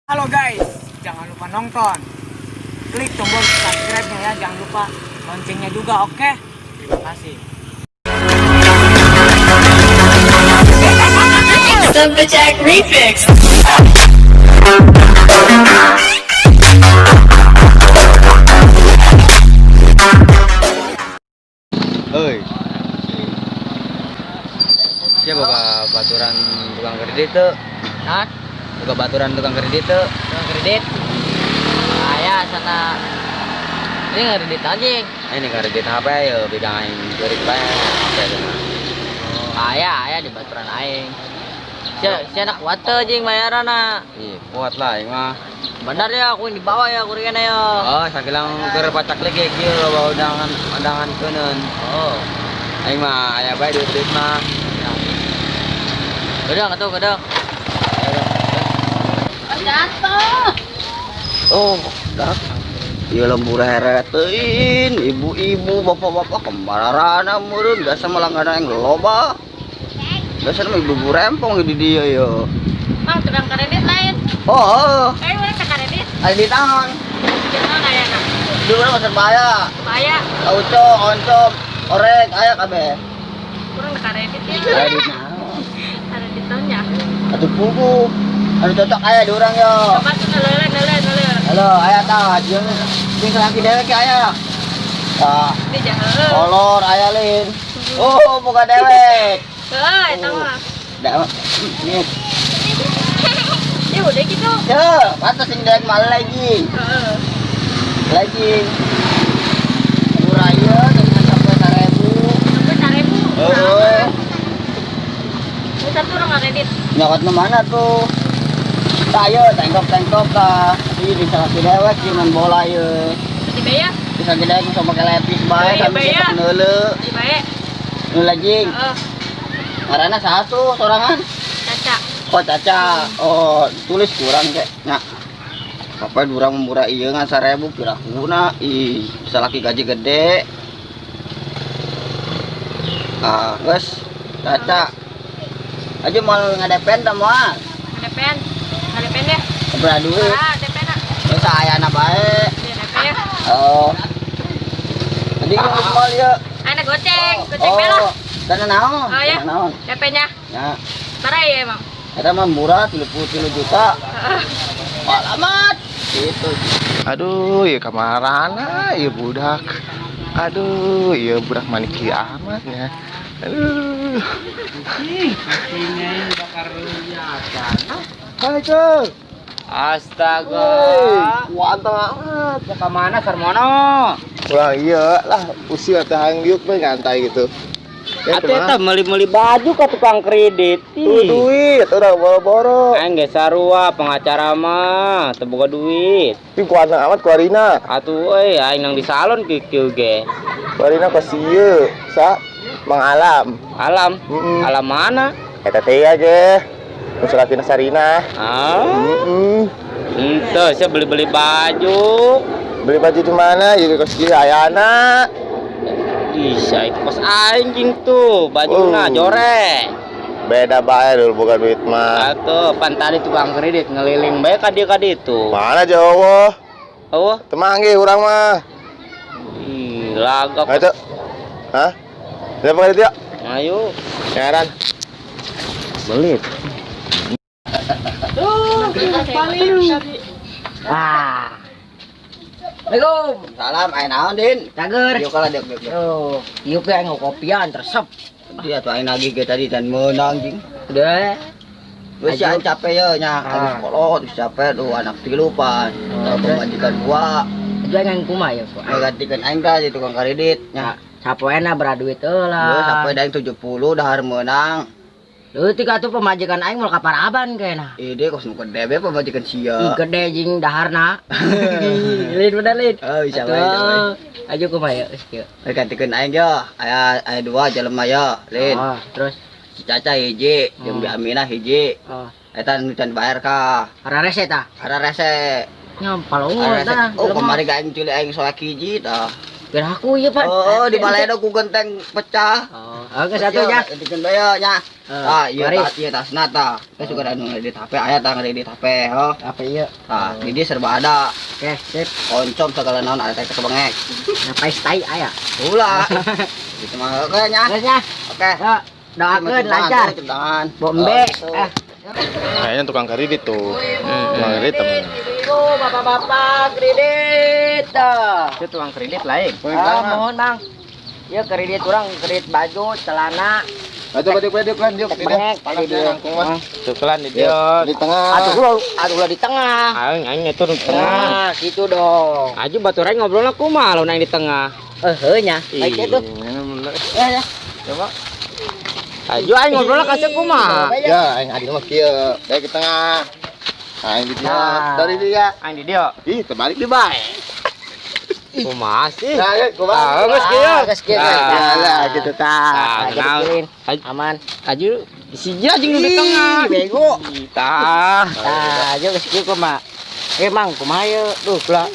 Halo guys, jangan lupa nonton. Klik tombol subscribe-nya ya, jangan lupa loncengnya juga, oke? Terima kasih. Jack Remix. Oi. Sia boga baturan tukang kredit tuh? Hah? Boga baturan tukang kredit tuh? Tukang kredit? Aya sana. Ini kredit aja. Ini kredit HP ya, bidang aing kredit bae HP tuh. Oh, aya aya di baturan aing. Sia sia anak kuat teu jeung bayaranna. Ih, kuat lah aing mah. Benar ya aku yang dibawa ya kurigana ya. Oh, sakilang keur pacak lagi kieu loba undangan undangan keuneun. Oh. Aing mah aya bae duit-duit mah. Gedang atuh gedang. Oh, dah. Ieu lembur heret teuing, ibu-ibu, bapak-bapak kemararana meureun biasa mah langganan yang loba. Biasa mah ibu-ibu rempong di dieu ye. Mang tukang kredit lain. Oh, Eh, mana tukang kredit? ada di tangan. Jangan ayana. Dulu mah bahaya. Bahaya, Auco, oncom, orek, aya kabeh. kurang kredit ya. Aya di naon? Kredit tahunnya. Atuh pugu. Anu cocok aya di urang yo. Coba tuh ngelele ngelele ngelele. Halo, aya tah jeung jeung salaki dewek ge aya. Tah, Ini jahe. kolor aya lin. Oh, boga dewek. Heeh, eta mah. Da, nih. Ya udah gitu. Ya, pantas sing dewek mah lagi. Heeh. Lagi. Murah ieu teh sampai 1000. Sampai 1000. Heeh. Satu orang kredit. Nyokot nu mana tuh? Tayo, tengkop-tengkop tah. Ih, di salaki dewek ieu main bola ieu. Di baya, Di salaki dewek bisa make lepis bae, Iya, kami iya. tetep neuleu. di baya. Nu lajing. Heeh. Ngaranna saha tuh sorangan? Caca. Oh, Caca. Oh, tulis kurang kek. Nya. Papa durang murah ieu ngan 1000 pirakuna. Ih, salaki gaji gede. Ah, geus. Caca. Aja mau ngadepen tah moal. Ngedepen. Ngedepen ya. Sabaraha duit? Ah, DP na. Geus ayana bae. Di DP ya. Oh. Tadi mau mal ya. Ana goceng, goceng bela. Oh, dana naon? Oh, ya. Dana naon? DP-nya. Ya, Bara ya emang. eta mah murah 33 juta. Heeh. Alamat. Gitu. Aduh, ya kamarana, ya budak. Aduh, ya budak maniki amat ya. Aduh. Hai, Cek. Astaga. Kuanteng amat. Ya ke mana Sarmono? Wah, iya lah, usia teh hayang diuk we nyantai gitu. Ya, Atuh eta meuli-meuli baju ka tukang kredit. Tuh duit, udah boro-boro. Aing geus sarua pengacara mah, teu boga duit. Ih, kuanteng amat kuarina. Atuh euy aing nang di salon kieu ge. Kuarina kos ieu, sa Mang Alam. Alam. Mm-mm. Alam mana? Eta teh aja. Nu salakina Sarina. Ah, Heeh. ente saya beli-beli baju. Beli baju di mana? Ya kos ieu ayana. Ih, saya kos anjing tuh, bajuna Oh. jorek. Beda bae dulu boga duit mah. Atuh, pan tadi tukang kredit ngeliling bae ka dieu ka ditu. Mana jauh? Oh, Temanggi urang mah. ih, laga. Ayo, Cok. Hah? Siapa kali dia? Ayo, Nyaran. beli. Ah. Assalamualaikum. Salam, aya naon, Din? Cager. Yuk kalah diuk diuk. diuk. Oh, ieu ge aing ngokopian resep. Dia tuh aing nagih ge tadi dan meunang jing. Udah. Wis aing capek ya nya, habis kolot, geus capek tuh anak tilu pan. Oh, Tahu terus? pemajikan dua, Aja aing kumaha ya? ngagantikeun aing tah di tukang kredit nya. Sapoena bera duit Geus heula. sampai daing 70 dahar meunang. Leutik atuh pemajikan aing moal kaparaban kayakna. Ide kos nu gede be pemajikan Ih, sia. gede jeung daharna. Lin bener lin. Oh, bisa bae, bisa bae. Aja kumaha ya geus kieu. Eh, gantikeun aing ya, aya aya dua jelema ya, Lin. Oh, terus Si Caca hiji, jeung Bi Aminah hiji. oh, Eta nu can bayar ka. rarese tah. Hararese. Nya palongo Hararese. tah. Oh, kemarin ga aing culik aing soak hiji tah. Kira aku ieu, Pak. Oh, di baledo ku genteng pecah. Oh, Oke, satu ya. Bikin bae nya. Ah, iya Mari. tas ieu tasna tah. Geus juga anu ngedit HP aya tah ngedit HP, ho. Apa iya? Tah, di dieu serba ada. Oke, sip. Oncom segala naon ada teh kebengek. Ngapain tai aya? Ulah. Gitu mah oke nya. Geus ya. Oke. Ya, doakeun lancar. Tangan. Bombe. Ah. Kayaknya tukang kredit tuh. Tukang kredit temen. Ibu, bapak-bapak kredit. Itu tukang kredit lain. Ah, mohon, Bang. Ya kredit orang kredit baju, celana, Ayo balik balik kan yuk. tek bengek, Panas kredit. ya kangkung mah. Tukelan di Iya, di tengah. Atuh ulah di tengah. Aing aing itu di tengah. Nah, gitu dong. Aju batur aing ngobrolna kumaha lamun aing di tengah. Eh, heuh nya. Baik itu. Iya, Ya, ya. Coba. Aju aing ngobrolna kasih kumaha. Ya, aing adil mah kieu. Dari ke tengah. Aing di dia, Nah. dari dia. Aing di dieu. Ih, terbalik di bae. Kumaha sih? Nah, ya, kumaha? Ah, geus kieu. Geus kieu. Ah, lah, gitu tah. Ah, Nah, kenal. aman. Aju si jeung nu di tengah. Bego. Tah. Tah, aja geus kieu kumaha. Eh, Mang, kumaha ieu? Duh, kula.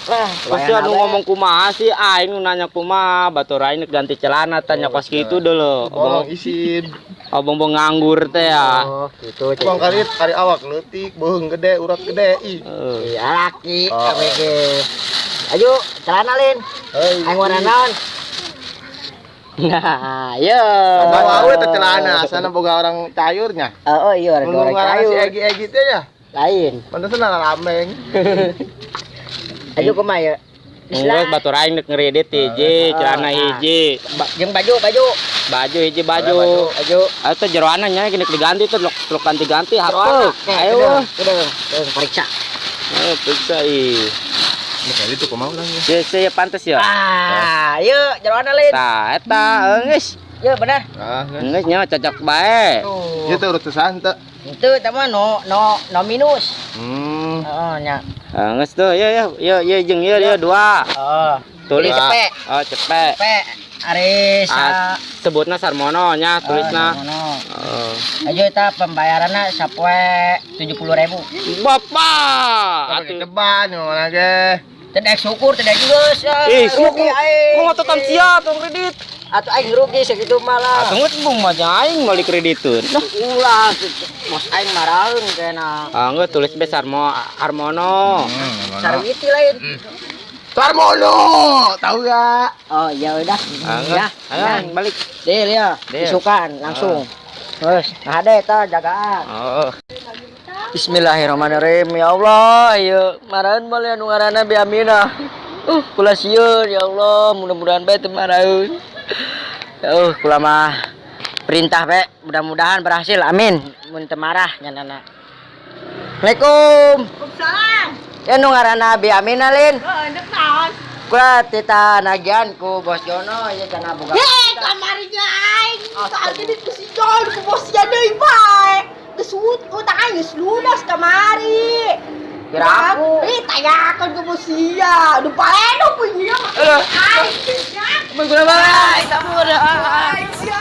Lah, Pasti anu ngomong kumaha sih aing nu nanya kumaha, batur aing ganti celana tanya kos kitu dulu. Bolong isin. Obong-obong nganggur teh ya. Oh, gitu. Tukang kredit ari awak leutik, beuheung gede, urat gede. Ih. Heeh. Iya, laki Oh. ABG. Ayo, celana lin. Hei. Aing warna naon? Nah, yo. Bawa we teh celana, asana boga orang cayurnya. Oh, oh iya orang Mun orang ngaran si cayur. Egi-Egi teh ya. Lain. Pantesan lameng. Ayo kumaha ya? Geus batur aing nek ngredit hiji, celana Ah. hiji, Jeung baju, baju. baju hiji baju. Baju. Atuh jeroana nya gini diganti tuh lok lok ganti-ganti hapuk. Oke, Ayo. udah, udah, periksa. Ayo periksa ih. Kredit tuh kumaha urang ya? Si si pantes ya. Ah, yuk, jeroana lin. Tah eta geus. Yuk, benar. Ah, geus. Geus nya cocok bae. Tuh. Ieu teh urut sesan teh. Itu tama no no no minus. Hmm. Oh, nya. Geus tuh, yo yo yo yo jeung yo yo dua. Oh. Tulis Dua. Cepek. Oh, cepek. P Aris. Ah, sebutna Sarmono nya tulisna. Oh. Ayo eta pembayaranna sapoe 70.000. Bapak, atuh. Ceban mana ge? Tidak syukur, tidak geus. Ih, rugi aing. Ku ngototan sia tuh kredit. Atuh aing rugi segitu malah. Atuh geus bung mah aing meuli kreditun. Lah, Ulah bos aing maraheun kena. ah geus tulis be Sarmo Armono. Sarwiti lain. Sarmono, tahu gak? Oh, ya udah. Ah, Ya, geus. Ayo balik. Deal ya. Deal. Isukan langsung. Terus, nah ada eta jagaan. Oh. Bismillahirrahmanirrahim. Ya Allah, ayo marahan boleh anu ngaranna Bi Aminah. Kula sieun ya Allah, mudah-mudahan bae teu maraheun. Kula mah perintah bae, mudah-mudahan berhasil. Amin. Mun teu marah nyanana. Assalamualaikum. Waalaikumsalam. Ya nu ngaranna Bi Aminah lin. Oh, endek naon? Kula tita nagihan ku Bos Jono ieu cenah boga. Hei, kamarinya aing. Soal kredit ku si Jon, ku bosnya deui bae. Geus utang aing geus lunas kamari. Kira aku. Ih, tanyakan ke bos sia. Aduh, paleno punya. Aing sia. Aing sia.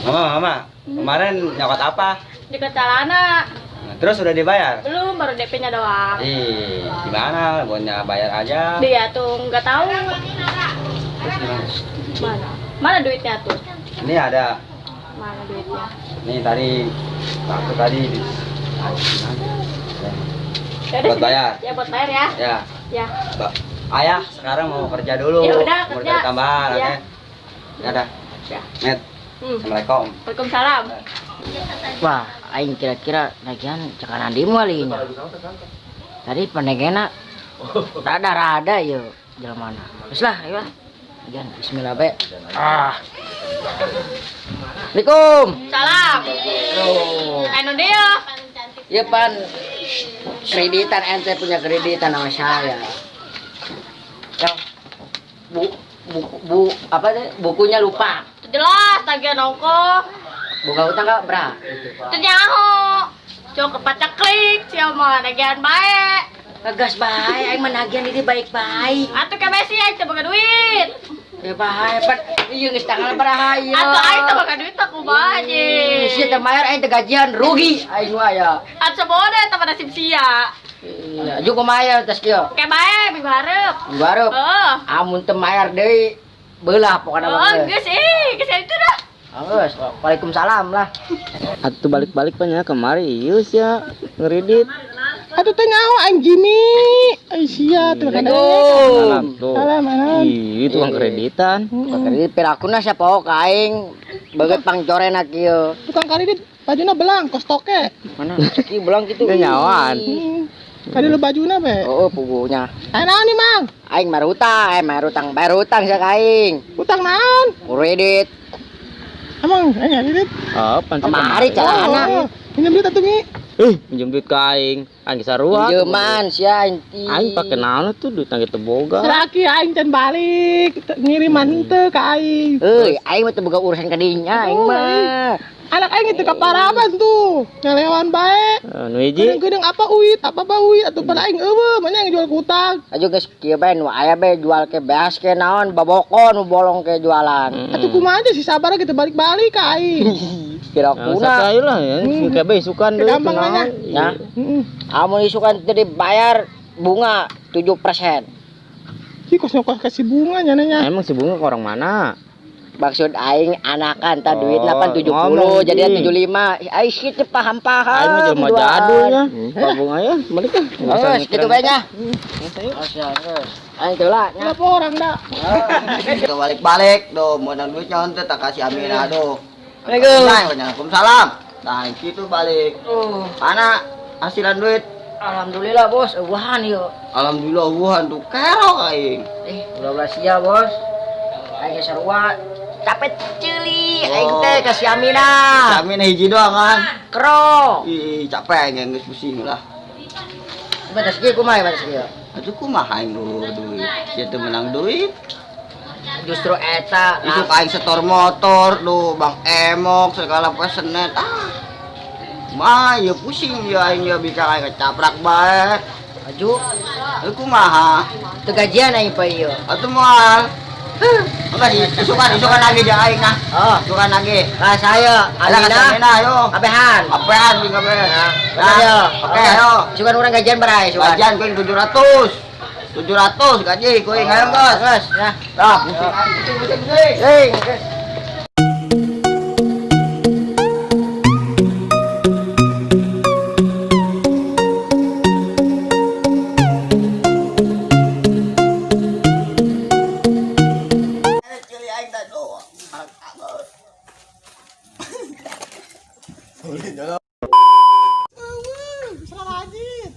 Mama, mama, kemarin nyokot apa? Di celana. Nah, terus udah dibayar? Belum, baru DP-nya doang. Ih, gimana? Buatnya bayar aja. Dia tuh nggak tahu. Terus gimana? Mana? Mana duitnya tuh? Ini ada. Mana duitnya? Nih tadi waktu tadi di Ya udah Buat sini. bayar. Ya buat bayar ya. Ya, Ya. Mbak. Ayah sekarang mau kerja dulu. Ya udah, Mau kerja. cari tambahan, Ya. oke? Ya udah. Ya. Met. Hmm. Assalamualaikum. Waalaikumsalam. Wah, aing kira-kira nagihan cekanan di moal ieu nya. Tadi pendegena rada-rada yeuh jelema na. Geus lah, ayo lah. Nagihan bismillah bae. Ah. Assalamualaikum. Salam. Anu dia. Iya pan kreditan ente punya kreditan sama saya. Ya, bu, buku bu apa teh bukunya lupa. Jelas tagihan ongkoh. Buka utang gak bra? Itu nyaho. Cok kepaceklik sia mah nagihan bae. Ngegas bae, aing mah nagihan ini baik-baik. Atuh ke besi aing teu boga duit. Ya bae pan ieu geus tanggal baraha ieu. Atuh aing teu boga duit teh kumaha Ih, Sia jeung. teu mayar aing teu gajian rugi aing mah ya. Atuh sabodo eta mah nasib sia. Iya, juga mayar tes kieu. Ke bae minggu hareup. Minggu hareup. Heeh. Amun teu mayar deui Beulah pokona Oh, mah. geus eh, geus itu dah. Geus, waalaikumsalam lah. Atuh balik-balik pan ya kemari ieu sia ngeridit. Aduh teh nyaho aing Jimmy. Ai sia tuh kan. Assalamualaikum. Tuh. Salam salam. Ih, tukang kreditan. Kredit pirakuna siapa ka aing beungeut pangcorena kieu. Tukang kredit bajuna belang kos toke. Mana rezeki belang kitu. Teu nyawaan. Kadi lu bajuna be. Oh, pugunya. Aya naon nih, Mang? Aing bayar hutang, bayar hutang, bayar hutang sia ka aing. Utang naon? Kredit. Emang aing kredit. Oh, pan Kemari celana. Oh, pinjam duit atuh Mi. Eh, pinjam duit ka aing. Aing sarua. Pinjeman sia inti. Aing pake naon tuh duit nang teu boga. Laki aing can balik, ngiriman henteu ka aing. Euy, aing mah teu boga urusan ka dinya aing Oh, mah. Anak aing itu kaparaban tuh, nyalewan bae. Eh, nu hiji Gedeng-gedeng apa uit, apa apa uit, atuh pada aing eueuh, mana yang jual kutang. Aju geus kieu bae nu aya bae jual ke beas ke naon baboko nu bolong ke jualan. Atuh kumaha aja si sabar kita balik-balik ka aing. Pirakuna. Nah, lah ya, kabeh isukan deui Gampang lah, nya. Ya. Heeh. Amun isukan teu dibayar bunga 7%. Si kos nyokos kasih bunga nya nanya. Emang si bunga ke orang mana? Maksud aing anakan tah Oh, duitna pan 70 ngomong, jadian Ji. 75. Ai sih teu paham-paham. Aing mah jelema duaan. jadul nya. Pak bunga ya, balik ah. Geus kitu bae nya. Geus ya, geus. Aing teu lah nya. Berapa orang dah? Kita balik-balik doh, menang duitnya henteu tak kasih Aminah doh. Assalamualaikum. Waalaikumsalam. Nah, itu balik. Mana hasilan duit? Alhamdulillah bos, eueuhan ieu. Alhamdulillah wuhan tuh kerok aing. Ulah-ulah sia bos. Aing geus sarua capek ceuli aing teh ka si Aminah. Si Aminah hiji doang kan. Kro. Ih, capek aing geus pusing lah. Batas kieu kumaha batas kieu? Atuh kumaha aing lu duit. Sia teu menang duit. Justru eta Isuk aing setor motor duh, Bang Emok segala pesenet. Ah. Mah, ya pusing ya aing ya bisa aing kecaprak bae. Aju Atuh kumaha? teu gajian aing pa ieu. Atuh moal. Enggak, isukan lagi dia aing ah. Oh, Isukan lagi. ka saya Alah, ka Aminah. Aminah ayo. Abehan. Apean bing apean. Bener ya. Oke, ayo. Isukan urang gajian berai isukan. Gajian kuing 700. 700 gaji kuing ayo, Bos. Geus, ya. Lah, pusing aing, pusing pusing pusing. Hei, geus. Cili aing teh tuh. Salah wajib.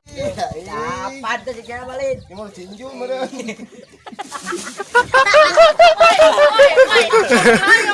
Kapan tuh dikira balik? Ini mau tinju meureun. Woi, woi, woi.